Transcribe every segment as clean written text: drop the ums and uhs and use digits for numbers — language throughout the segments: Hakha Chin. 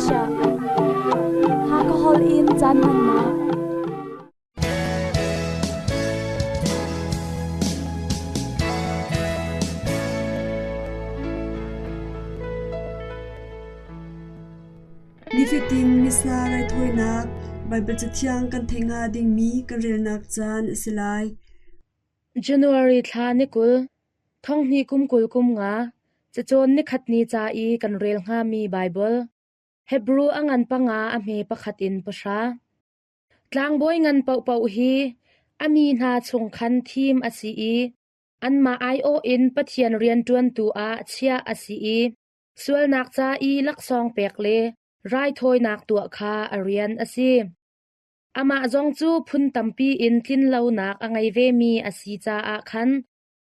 Asia. Hakha holh in caan hmannak. Nifatin Missa raithawinak Baibal Cathiang kan theih hnga dingmi kan relnak caan a si lai. January thla ni 20, thonghnih kum 20 kum nga, cacawn nikhat ni ca i kan rel hngami Baibal, Hebru a ngan panga a hme pakhat in pahra. Tlangbawi ngan paohpaoh hi a mi hna chung khan thim a si i anmah aiawh in Pathian rianṭuantu ah chiah a si i sualnak ca i laksawng pek le raithawinak tuah kha a rian a si. Amah zong cu phun tampi in tlinlonak a ngei vemi a si caah khan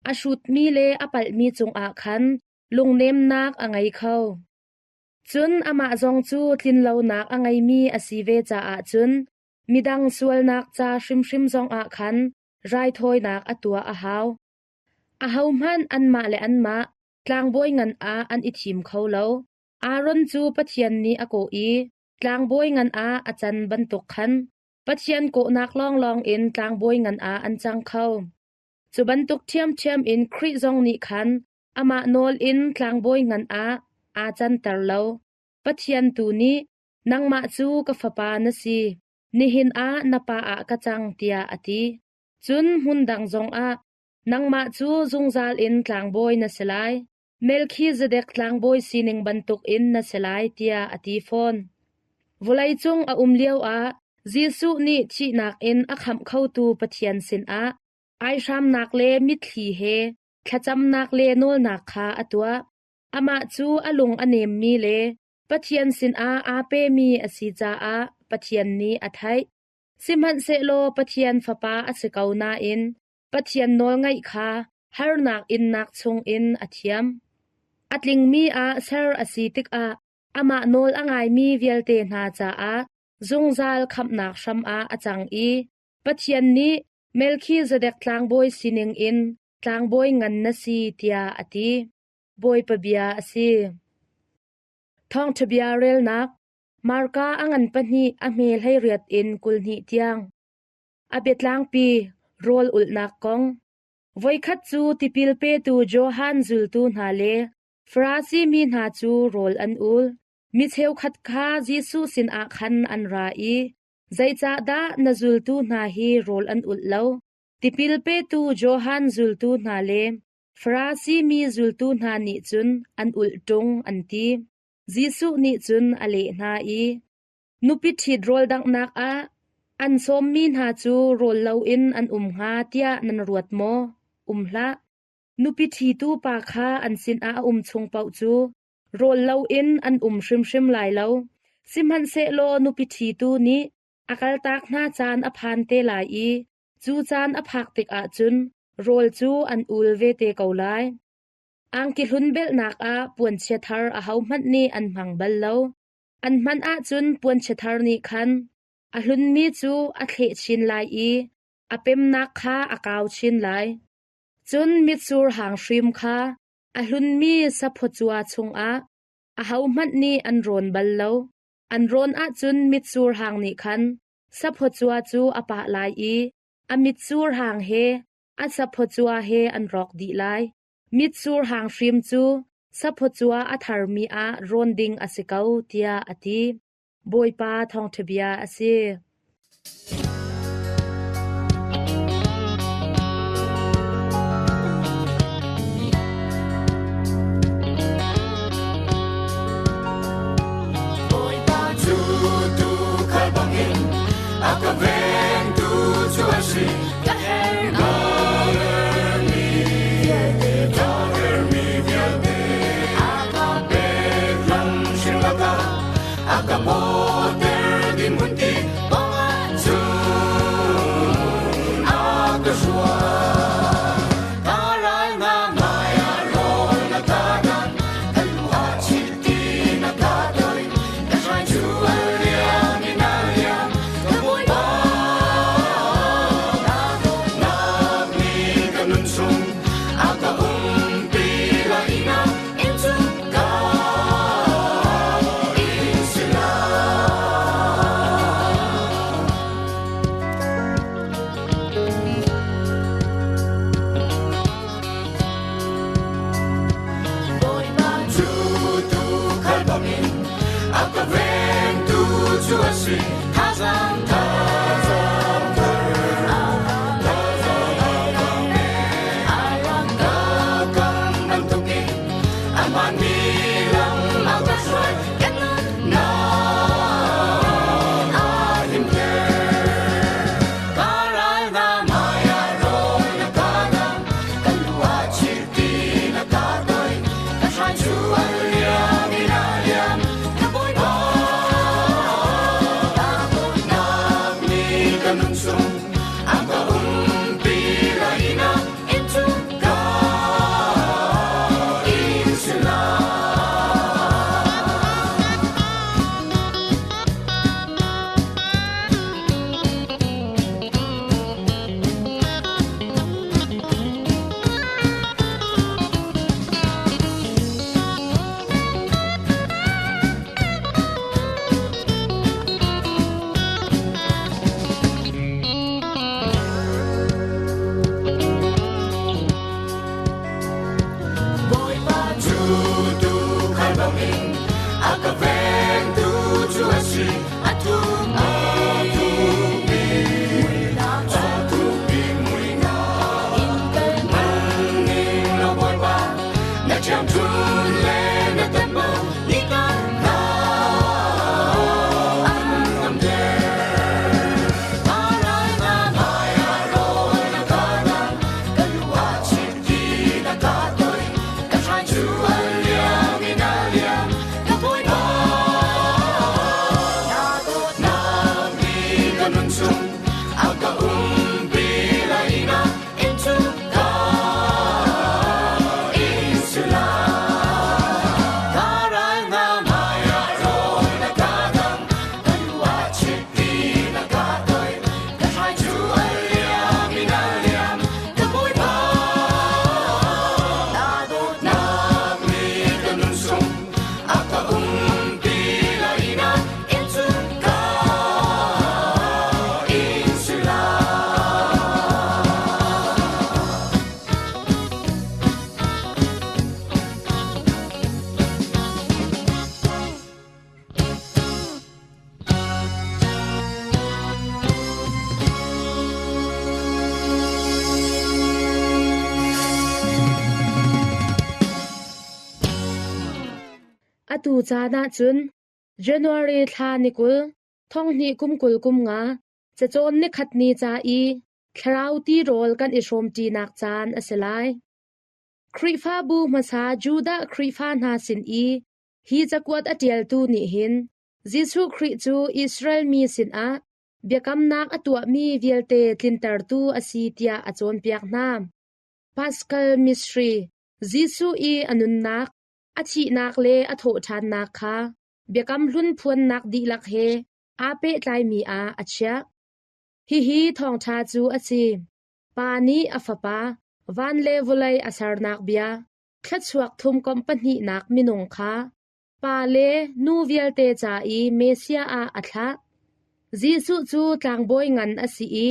a hrutmi le a palhmi cungah khan lungnemnak a ngei kho. Cun amah zong cu tlinlonak a ngeimi a si ve caah cun midang sualnak ca hrimhrim zongah khan raithawinak a tuah a hau. Ahohmanh anmah le anmah tlangbawi ngan ah an i thim kho lo. Aaron cu Pathian nih a kawh i tlangbawi ngan ah a can bantuk khan Pathian kawhnak lawnglawng in tlangbawi ngan ah an cang kho. Cu bantuk ṭhiamṭhiam in Khrih zong nih khan amah nawl in tlangbawi ngan ah aa canter lo. Pathian tu nih, Nangmah cu ka fapa na si, nihin ah na pa ah ka cang, tiah a ti. Cun hmun dang zongah, Nangmah cu zungzal in tlangbawi na si lai, Melkhizedek tlangbawi sining bantukin na si lai, tiah a ti fawn. Vawleicung a um lioah Jesuh nih thihnak in a khamh khotu Pathian sinah aihramnak le mitthli he thlacamnak le nawlnak kha a tuah. Amah cu a lung a nemmi le Pathian sinah aa pemi a si caah Pathian nih a theih. Sihmanhsehlaw Pathian Fapa a si ko nain Pathian nawlngaih kha harnak innak chungin a thiam. A tlingmi ah ser a si tikah amah nawl a ngaimi vialte hna caah zungzal khamhnak hram ah a cang i Pathian nih Melkhizedek tlangbawi sining in tlangbawi ngan na si tiah a ti. Bawipa bia a si. Thawngṭha bia relnak Marka a ngan pahnih a hme 18 in 22 tiang. A biatlangpi rawl ulhnak kong. Voikhat cu tipil petu Johan zultu hna le Farasi mi hna cu rawl an ul. Mi cheukhat kha Jesuh sinah khan an ra i, Zeicahdah na zultu hna hi rawl an ulh lo? Tipil petu Johan zultu hna le Farasi mi zultu hna nih cun an ulh ṭung, an ti. Jesuh nih cun a leh hna i, Nupi ṭhit rawl danghnak ah an sawmmi hna cu rawl loin an um hnga tiah nan ruat maw? Um hlah. Nupi ṭhitu pa kha an sinah a um chung paoh cu rawl loin an um hrimhrim lai lo. Sihmanhsehlaw nupi ṭhitu nih a kaltak hna caan a phan te lai i cu caan a phak tikah cun rawl cu an ul ve te ko lai. Angki hlun belhnak ah puanchia thar ahohmanh nih an hmang bal lo. An hman ahcun puanchia thar nih khan a hlunmi cu a thleh chin lai i a pemnak kha a kau chin lai. Cun mitsur hang hrim kha a hlunmi saphaw chungah ahohmanh nih an rawn bal lo. An rawn ahcun mitsur hang nih khan saphaw cu a pah lai i a mitsur hang he a saphaw he an rawk dih lai. Mitsur hang hrim cu saphaw a tharmi ah rawn ding a si ko, tiah a ti. Bawipa thawngṭha bia a si. Bawipa cu tuukhal bangin a ka vengtu cu a si. Ka hermi ka hermi vialte a ka pek lam hring lakah a ka bawter ding hmun ti cun a ka hruai. Ka ral nga ngai ah rawl na ka dan, ka lu ah chiti na ka doi, ka hrai cu a liam in a liam, ka Bawipa na dawtnak nih ka nun chung a ka umpi lai na inn cu ka inn si lai. A ka vengtu cu a si, thazaang thazaang thar. Thazaang ka pe. Ka kam bantukin amah mi lam a ka hruai. Ka nunnak a himter. Ka ral hna hmaiah rawl na ka dang, ka lu ah chiti na ka toih. Ka hrai cu a liam in a liam, ka Bawipa. Dawtnak nih ka nun chung a ka umpi lai na inn chung ka inn si lai. Bawipa cu tuukhal bangin a ka vengtu cu a si, a thukpi a thukpi muihnak ning law Bawipa, na ṭhiangṭhunh le na temple nih ka hna an ngamter. Ka ral hna hmaiah rawl na ka dang, ka lu ah chiti na ka toih, ka hrai cu a liam in a liam, ka Bawipa. Na dawtnak nih ka nun chung a ka umpi lai na inn chung ka inn si lai. Ka ral hna hmaiah rawl na ka dang, ka lu ah chiti na ka toih, ka hrai cu a liam in a liam, ka Bawipa. Na dawtnak nih ka nun chung a ka umpi lai na inn chung ka inn si lai. Atu caan ahcun January thla ni 20, thonghnih kum 20 kum nga, cacawn nikhat ni ca i thlarau tirawl kan i hrawmṭinak caan a si lai. Khrihfabu hmasa Judah Khrihfa hna sin i hi cakuat a ṭialtu nih hin Jesuh Khrih cu Israel mi sinah biakamnak a tuahmi vialte tlintertu a si tiah a cawnpiak hna. Pascal Mystery, Jesuh i a nunnak, a thihnak le a thawhṭhannak kha Biakam Hlun phuannak dihlak he aa pehtlaimi ah a chiah. Hihi thawngṭha cu a si. Pa nih a Fapa, van le vawlei a sernak bia, thluachuak thumkomh pahnihnak minung kha pa le nu vialte ca i Messiah ah a thlah. Jesuh cu tlangbawi ngan a si i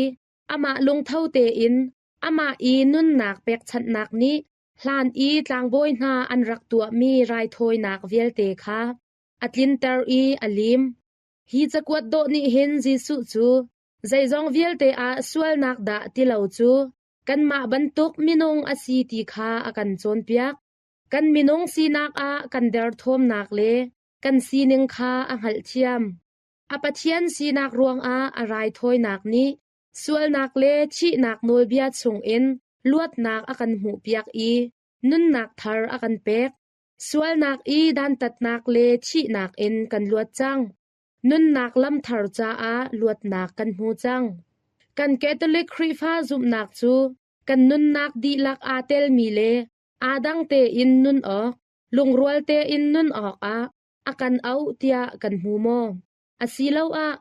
amah lungtho tein amah i nunnak pekchanhnak nih hlan i tlangbawi hna an rak tuahmi raithawinak vialte kha a tlinter i a lim. Hi cakuat dawh nih hin Jesuh cu zeizong vialte ah sualnak dah ti lo cu kanmah bantuk minung a si ti kha a kan cawnpiak. Kan minung sinak ah kan derthawmnak le kan sining kha a hngalhthiam. A Pathian sinak ruangah a raithawinak nih sualnak le thihnak nawlbia chungin luatnak a kan hmuhpiak i nunnak thar a kan pek. Sualnak i dantatnak le thihnak in kan luat cang. Nunnak lam thar caah luatnak kan hmu cang. Kan Catholic Khrihfa zumhnak cu kan nunnak dihlak aa telmi le aa dang tein nun awk, lungrual tein nun awkah a kan auh tiah kan hmu maw? Asiloah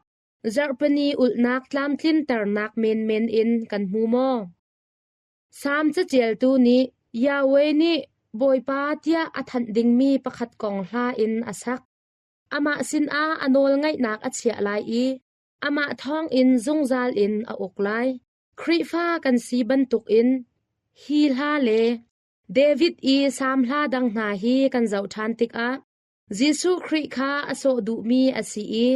zarhpini ulhnak tlamtlinternak menmen in kan hmu maw? Salm caṭialtu nih Yahweh nih Bawipa tiah a thanh dingmi pakhat kong hla in a sak. Amah sinah a nawlngaihnak a chiah lai i amah thawngin zungzal in a uk lai. Khrihfa kan si bantukin hi hla le David i Salm hla dang hna hi kan zoh ṭhan tikah. Jesuh Khrih kha a sawh duhmi a si i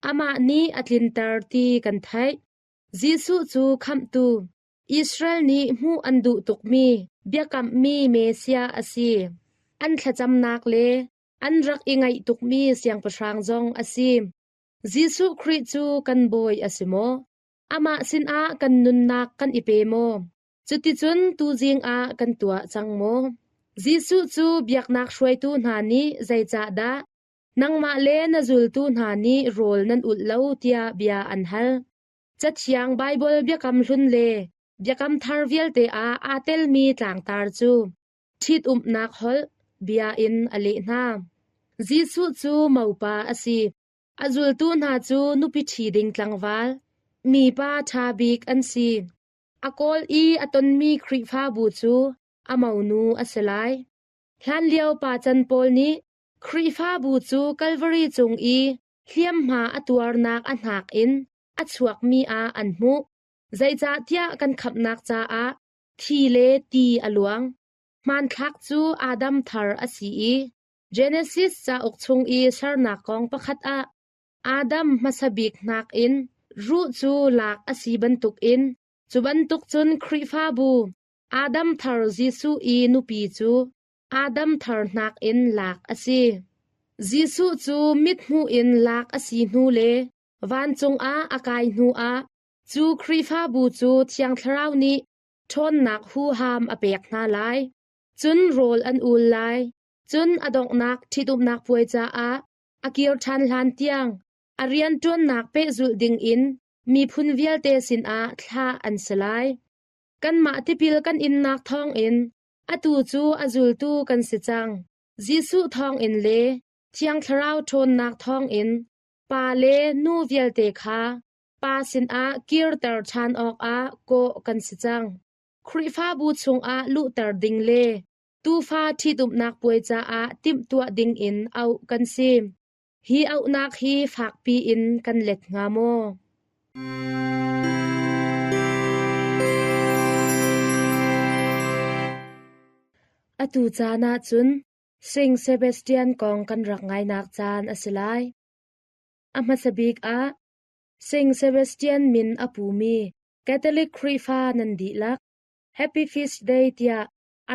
amah nih a tlinter ti kan theih. Jesuh cu Khamhtu, Israel nih hmuh an duh tukmi biakammi Messiah a si. An thlacamnak le an rak i ngaih tukmi siangpahrang zong a si. Jesuh Khrih cu kan Bawi a si maw? Amah sinah kan nunnak kan i pe maw? Cuticun tuzing ah kan tuah cang maw? Jesuh cu biaknak hruaitu hna nih zeicahdah nangmah le na zultu hna nih rawl nan ulh lo tiah bia an hal. Cathiang Baibal Biakam Hlun le Biakam Thar vialte ah aa telmi tlangtar cu ṭhitumnak holh bia in a leh hna. Jesuh cu mopa a si. A zultu hna cu nupi ṭhi ding tlangval, mipa ṭha bik an si. A kawl i a tonmi Khrihfabu cu a monu a si lai. Hlanlio pacan pawl nih Khrihfabu cu Kalvari cung i hliamhma a tuarnak a hnak in a chuakmi ah an hmuh. Zeicahtiah kan khamhnak caah thi le ti a luang. Hmanthlak cu Adam thar a si i Genesis cauk chung i sernak kong pakhat ah Adam hmasa bik nakin ruh cu lak a si bantukin cu bantuk cun Khrihfabu Adam thar Jesuh i nupi cu Adam thar nakin lak a si. Jesuh cu mithmuh in lak a si hnu le vancung ah a kai hnu ah cu Khrihfabu cu Thiang Thlarau nih ṭhawnnak huham a pek hna lai. Cun rawl an ul lai. Cun a donghnak ṭhitumnak puai caah a kir ṭhan hlan tiang a rianṭuannak pehzulh dingin miphun vialte sinah thlah an si lai. Kanmah tipil kan innak thawngin atu cu a zultu kan si cang. Jesuh thawngin le Thiang Thlarau ṭhawnnak thawngin pa le nu vialte kha Pa sinah kirter ṭhan awkah kawh kan si cang. Khrihfabu chungah luhter ding le tuufa ṭhitumnak puai caah timhtuah dingin auh kan si. Hi auhnak hi fakpi in kan let hnga maw? Atu caan ah cun Sing Sebastian kong kan rak ngainak caan a si lai. A hmasa bik ah Sing Sebastian min a pumi Catholic Khrihfa nan dihlak Happy Feast Day tiah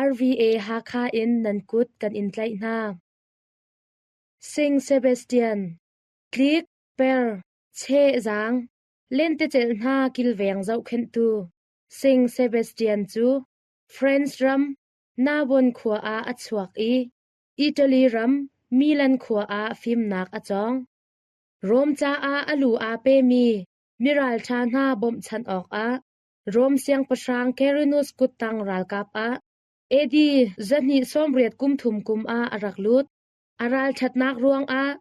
RVA Hakha in nan kut kan in tlaih hna. Sing Sebastian, tlik, per, cheh zaang, lentecelh hna kilveng zohkhenhtu Sing Sebastian cu France ram Narbonne khua ah a chuak i Italy ram Milan khua ah fimnak a cawng. Rom caah a lu aa pemi miralṭha hna bawmhchanh awkah Rom siangpahrang Carinus kuttang ralkap ah AD 283 kum ah a rak lut. A ralṭhatnak ruangah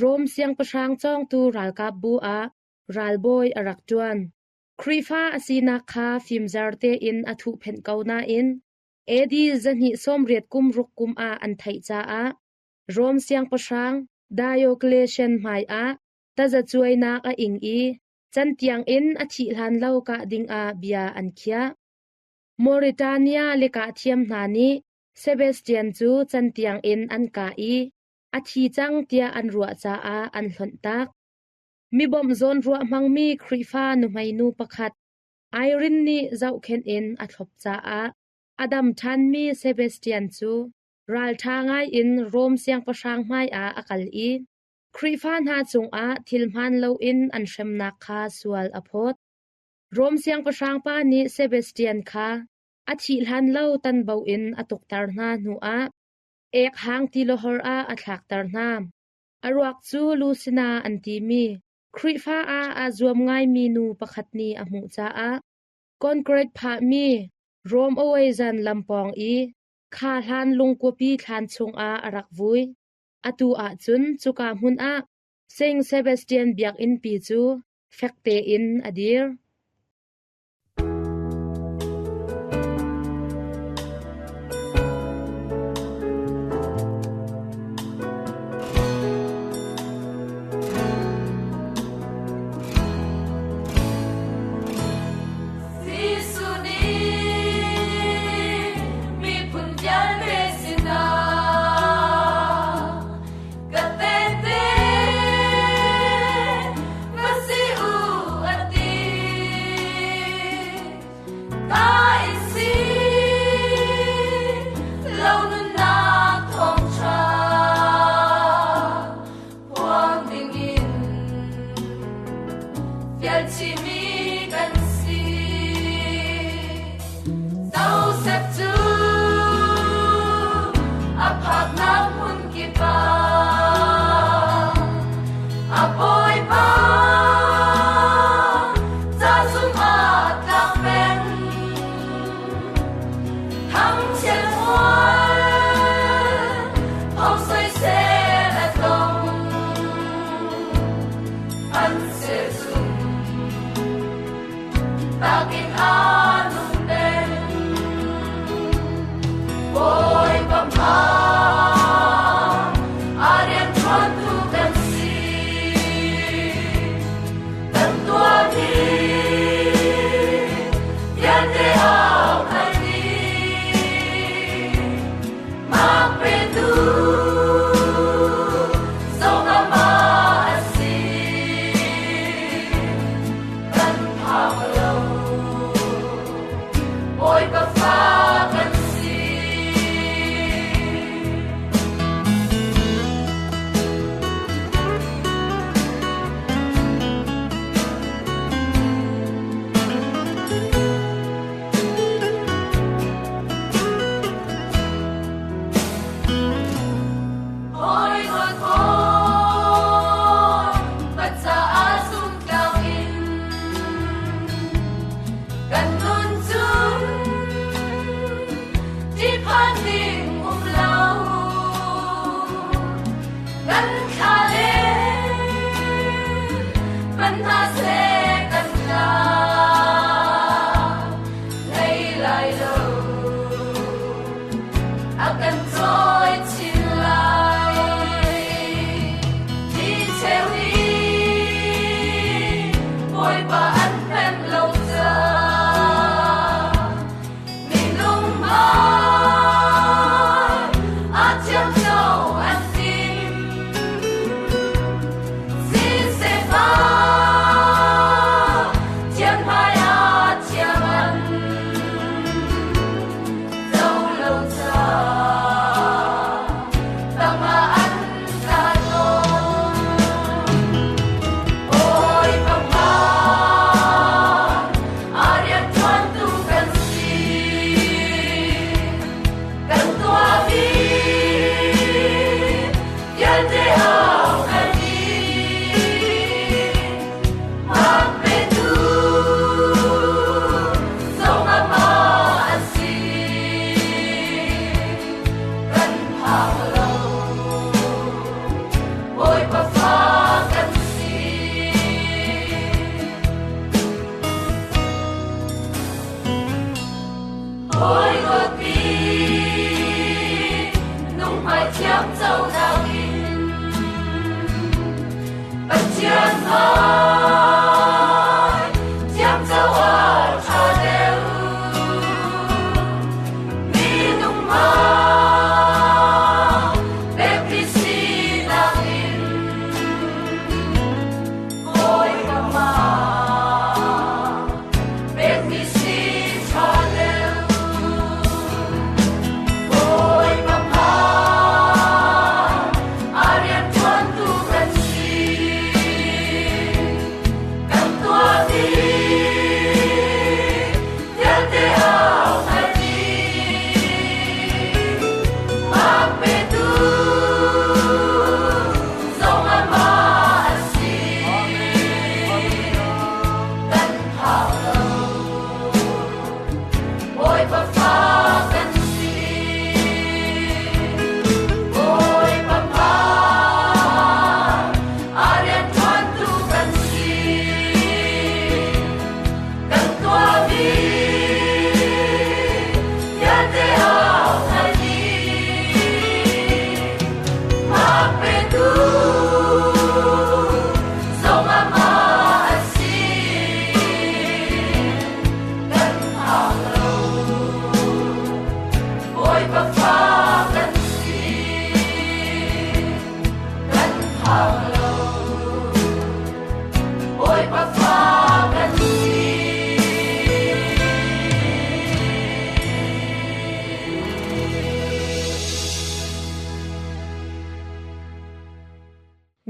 Rom siangpahrang cawngtu ralkapbu ah ralbawi a rak ṭuan. Khrihfa a sinak kha fimzer tein a thuhphenh ko nain AD 286 kum ruk kum ah an theih caah Rom siangpahrang Diocletian hmaiah tazacuainak a ing i cantiang in a thih hlan lo kah dingah bia an khiah. Mauritania lekahthiam hna nih Sebastian cu cantiang in an kah i a thi cang tiah an ruah caah an hlonhtak. Mi bawmh zawn ruah hmangmi Khrihfa nuhmeinu pakhat Irene nih zohkhenh in a thlop caah a dam ṭhanmi Sebastian cu ralṭha ngaiin Rom siangpahrang hmaiah a kal i Khrihfa hna cungah thil hmaan loin an hremnak kha sual a phawt. Rom siangpahrang pa nih Sebastian kha a thih hlan lo tanbo in a tukter hna hnuah ek hang tilawhor ah a thlakter hna. A ruak cu Lucina an timi Khrihfa ah aa zuam ngaimi nu pakhat nih a hmuh caah concrete phahmi Rom Awayzan lam pawng i kha hlan lungkuapi thlan chungah a rak vui. Atu ahcun cuka hmun ah Saint Sebastian biakinnpi cu fek tein a dir. Jesuh nih miphun vialte sinah kan Fialchihmi kan si. Joseph cu a phaknak hmun kip ah a bawipa ca zumh ah tlak peng. Thangchiat mual thawng soisel a tong. An sehzung takin aa nung peng. Bawipa hmai a rianṭuantu kan si. Kan tuahmi vialte au hngal dih. Mak petu zong amah a si. Kan phak lo, Bawipa fa kan si. Hawi dawt hawi, pa caah zumtlak in kan nun cu ṭihphan ding um lo. Kan thla le hman hna seh kan tla hlei lai lo. A kan cawi chin lai. Ni cheu hi Bawipa an hnem lo caah minung hmai a thiam lo an tim. Siseh pa thiam hmai ah thiam an co lo caah tangah an tla tawn. Bawipa hmai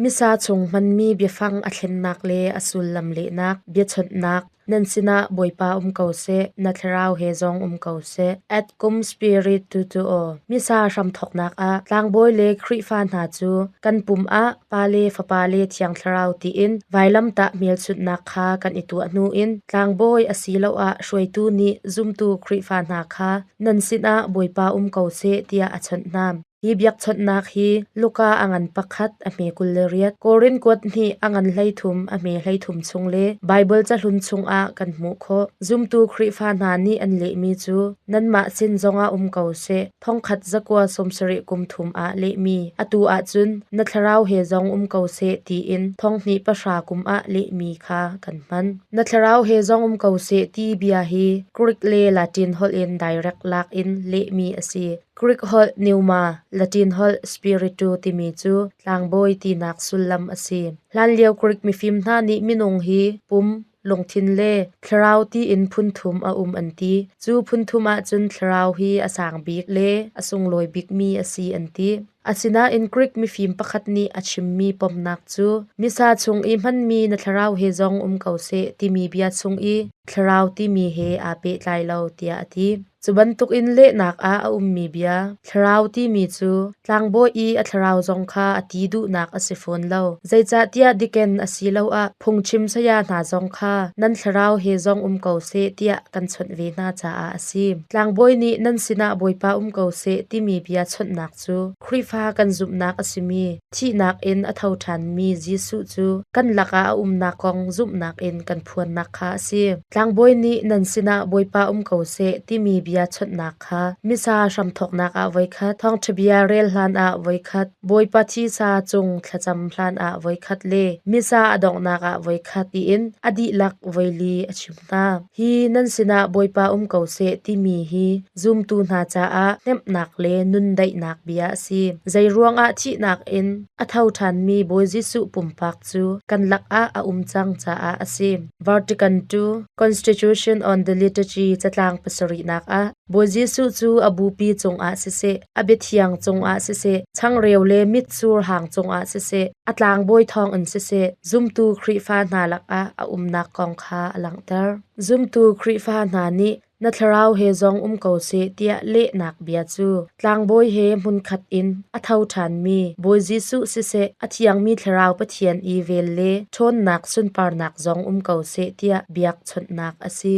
Missa chung hmanmi biafang a thlennak le a sullam lehnak, biachawnhnak, nan sinah Bawipa um ko seh, na thlarau he zong um ko seh. Et cum spiritu tuo. Missa hramthawknak ah tlangbawi le Khrihfa hna cu kan pum ah Pa le Fapa le Thiang Thlarau tiin vailamtah hmelchunhnak kha kan i tuah hnu in tlangbawi asiloah hruaitu nih zumtu Khrihfa hna kha nan sinah Bawipa um ko seh tiah a chawnh hna. Hi biakchawnhnak hi Luka a ngan pakhat a hme 28, Korin kuat hnih a ngan 13 a hme 33 chung le Baibal cahlun chungah kan hmuh khawh. Zumtu Khrihfa hna nih an lehmi cu nanmah sin zongah um ko seh, thongkhat zakua 70 kum thum ah lehmi, atu ahcun na thlarau he zong um ko seh tiin thonghnih pahra kum ah lehmi kha kan hman. Na thlarau he zong um ko seh ti bia hi Greek le Latin holh in direct lak in lehmi a si. Greek holh pneuma, Latin holh spiritu timi cu tlangbawi tinak sullam a si. Hlanlio Greek mifim hna nih minung hi pum, lungthin le thlarau tiin phun thum a um an ti. Cu phun thum ahcun thlarau hi a sang bik le a sunglawi bikmi a si an ti. Asinain Greek mifim pakhat nih a chimmi pomnak cu Missa chung i hmanmi na thlarau he zong um ko seh timi bia chung i thlarau timi he aa pehtlai lo tiah a ti. Cu bantukin lehnak ah a ummi bia, thlarau timi cu tlangbawi i a thlarau zong kha a ti duhnak a si fawn lo. Zeicahtiah diken asiloah phungchim saya hna zong kha nan thlarau he zong um ko seh tiah kan chawnh ve hna caah a si. Tlangbawi nih nan sinah Bawipa um ko seh timi bia chawnhnak cu Khrihfa kan zumhnak a simi thihnak in a tho ṭhanmi Jesuh cu kan lakah a umnak kong zumhnak in kan phuannak kha a si. Tlangbawi nih nan sinah Bawipa um ko seh timi bia chawnhnak kha Missa hramthawknak ah voikhat, thawngṭha bia rel hlanah voikhat, Bawipa thisa cung thlacam hlanah voikhat le Missa a donghnak ah voikhat tiin a dihlak voili a chim hna. Hi nan sinah Bawipa um ko seh timi hi zumtu hna caah hnemhnak le nundaihnak bia a si. Zeiruangah thihnak in a tho ṭhanmi Bawi Jesuh pumpak cu kan lakah a um cang caah a si. Vatican II Constitution on the Liturgy catlang pasarihnak ah Bawi Jesuh cu a bupi cungah siseh, a biathiang cungah siseh, changreu le mitsur hang cungah siseh, a tlangbawi thawngin siseh, zumtu Khrihfa hna lakah a umnak kong kha a langhter. Zumtu Khrihfa hna nih na thlarau he zong um ko seh tiah lehnak bia cu tlangbawi he hmunkhat in a tho ṭhanmi Bawi Jesuh siseh, a thiangmi thlarau Pathian i vel le ṭhawnnak sunparnak zong um ko seh tiah biakchawnhnak a si.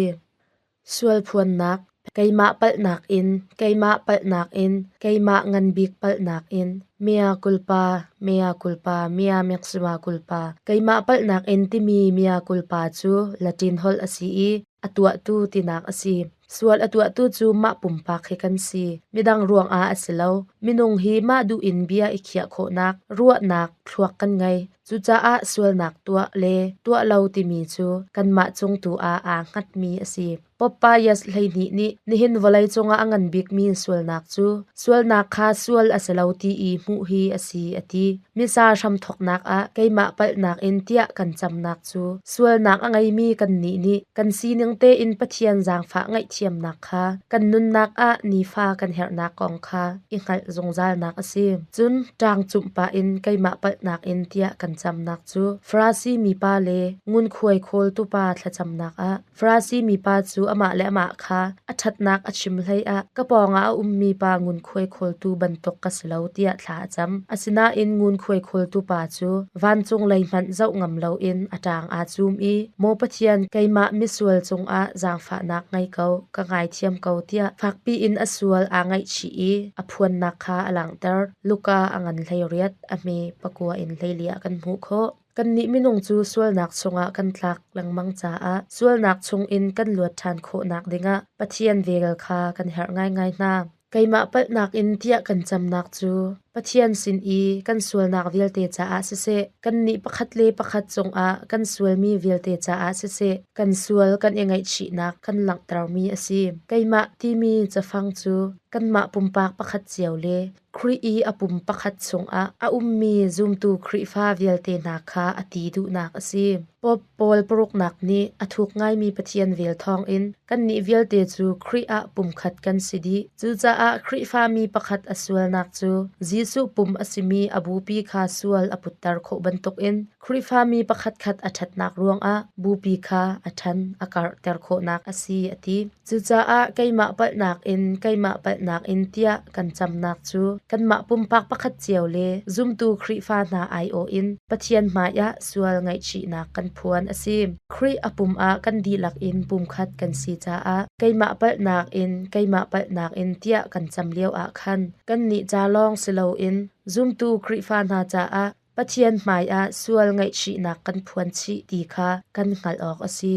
Sualphuannak, keimah palhnak in, keimah palhnak in, keimah nganbik palhnak in, mea culpa, mea culpa, mea maxima culpa, keimah palhnak in timi mea culpa cu Latin holh a si i a tuahtu tinak a si. Sual a tuahtu cu mah pumpak hi kan si. Midang ruangah a si lo. Minung hi mah duh in bia i khiah khawhnak, ruahnak, thluak kan ngei. Cucaah sualnak tuah le tuah lo timi cu kanmah cung tu ah aa hngatmi a si. Pope Pius 12 nih nihin vawlei cungah a ngan bikmi sualnak cu sualnak kha sual a si lo ti i hmuh hi a si a ti. Missa hramthawknak ah keimah palhnak in tiah kan camnak cu sualnak a ngeimi kannih nih kan sining tein Pathian zaangfah ngaihthiamnak kha kan nunnak ah nifa kan herhnak kong kha i hngalh zungzalnak a si. Cun ṭaang cumh pah in keimah palhnak in tiah kan camnak cu Farasi mipa le ngunkhuai khawltupa thlacamnak ah Farasi mipa cu amah le amah kha a ṭhatnak a chim hleiah ka pawngah a ummi pa ngunkhuai khawltu bantuk ka si lo tiah thla a cam. Asinain ngunkhuai khawltu pa cu vancung lei hmanh zoh ngam loin a ṭaang aa cum i Maw Pathian, keimah misual cungah zaangfahnak ngei ko, ka ngaithiam ko tiah fakpi in a sual aa ngaihchih i a phuannak kha a langhter. Luka a ngan 18, a hme pakua in 14 ah kan hmuh khawh. Kannih minung cu sualnak chungah kan tlak lengmang caah sualnak chungin kan luat ṭhan khawhnak dingah Pathian vel kha kan herh ngaingai hna. Keimah palhnak in tiah kan camnak cu Pathian sin i kan sualnak vialte caah siseh, kannih pakhat le pakhat cungah kan sualmi vialte caah siseh, kan sual kan i ngaihchihnak kan langhtermi a si. Keimah timi cafang cu kanmah pumpak pakhat cio le Khrih i a pum pakhat chungah a ummi zumtu Khrihfa vialte hna kha a ti duhnak a si. Pope Paul paruknak nih a thuk ngaimi Pathian vel thawngin kannih vialte cu Khrih ah pumkhat kan si dih. Cucaah Khrihfami pakhat a sualnak cu Jesuh Jesuh pum a simi a bupi kha sual a putter khawh bantukin Khrihfami pakhatkhat a ṭhatnak ruangah bupi kha a ṭhan a karhter khawhnak a si a ti. Cucaah keimah palhnak in keimah palhnak in tiah kan camnak cu kanmah pumpak pakhat cio le zumtu Khrihfa hna aiawh in Pathian hmaiah sual ngaihchihnak kan phuan a si. Khrih a pum ah kan dihlak in pumkhat kan si caah keimah palhnak in keimah palhnak in tiah kan cam lio ah khan kannih ca lawng si loin zumtu Khrihfa hna caah Pathian hmaiah sual ngaihchihnak kan phuan chih ti kha kan hngalh awk a si.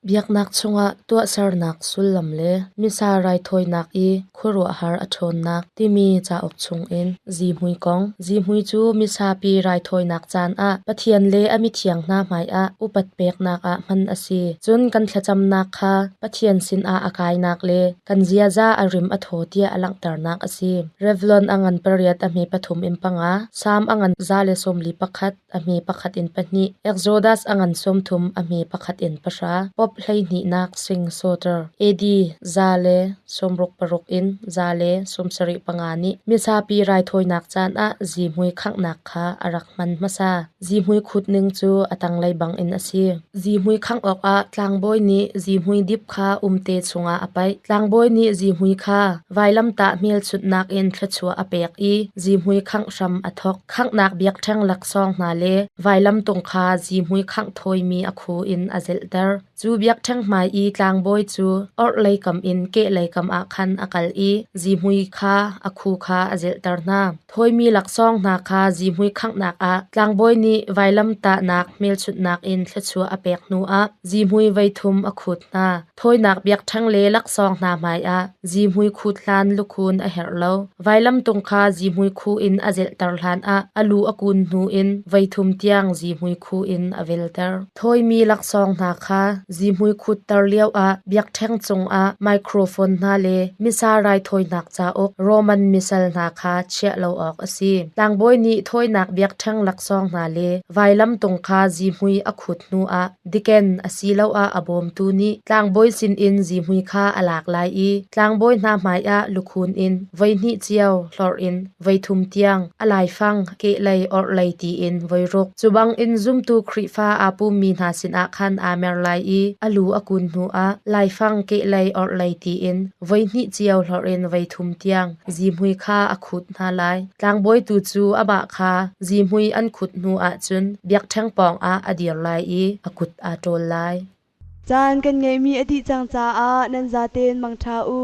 Biaknak chungah tuahsernak sullam le Missa raithawinak i khuaruahhar a ṭhawnnak timi cauk chungin zihmui kong. Zihmui cu misapi raithawinak caan ah Pathian le a mithiang hna hmaiah upat peknak ah hman a si. Cun kan thlacamnak kha Pathian sinah a kainak le kan ziaza a rim a thaw tiah a langhternak a si. Revlon a ngan pariat a hme pathum in panga, Salm a ngan 141, a hme pakhat in pahnih, Exodus a ngan 30, a hme pakhat in pahra, Pop hleihnihnak Sing Soter, AD 166 in 175 nih mizapi raithawinak caan ah zihmui khanghnak kha a rak hman hmasa. Zihmui khut ning cu a tanglei bangin a si. Zihmui khangh awkah tlangbawi nih zihmui dip kha umte chungah a paih. Tlangbawi nih zihmui kha vailamtah hmelchunhnak in thluachuah a pek i zihmui khangh hram a thawk. Khanghnak biakṭheng laksawng hna le vailamtung kha zihmui khangh thawimi a khu in a zelhter. Cu biakṭheng hmai i tlangbawi cu orhlei kam in kehlei kam ah khan a kal i zihmui kha a khu kha a zelhter hna. Thawimi laksawng hna kha zihmui khanghnak ah tlangbawi nih vailamtahnak hmelchunhnak in thluachuah a pek hnuah zihmui voithum a khut hna. Thawinak biakṭheng le laksawng hna hmaiah zihmui khut hlan lukhun a herh lo. Vailamtung kha zihmui khu in a zelhter hlanah a lu a kun hnu in voithum tiang zihmui khu in a velter. Thawimi laksawng hna kha zihmui khutter lioah biakṭheng cungah microphone hna le Missa raithawinak cauk Roman Missal hna kha chiah lo awk a si. Tlangbawi nih thawinak biakṭheng laksawng hna le vailamtung kha zihmui a khut hnuah Diken asiloah a bawmtu nih tlangbawi sinin zihmui kha a lak lai i tlangbawi hna hmaiah lukhun in voihnih cio hlorh in voithum tiang a laifang kehlei orhlei tiin voiruk. Cu bangin zumtu Khrihfa aa pummi hna sinah khan aa mer lai i a lu a kun hnuah laifang kehlei orhlei tiin voihnih cio hlorh in voithum tiang zihmui kha a khut hna lai. Tlangbawi tu cu amah kha zihmui an khut hnu ahcun biakṭheng pawngah a dir lai i a kut aa ṭawl lai. Caan kan ngeihmi a dih cang caah nan zaten mangṭha u.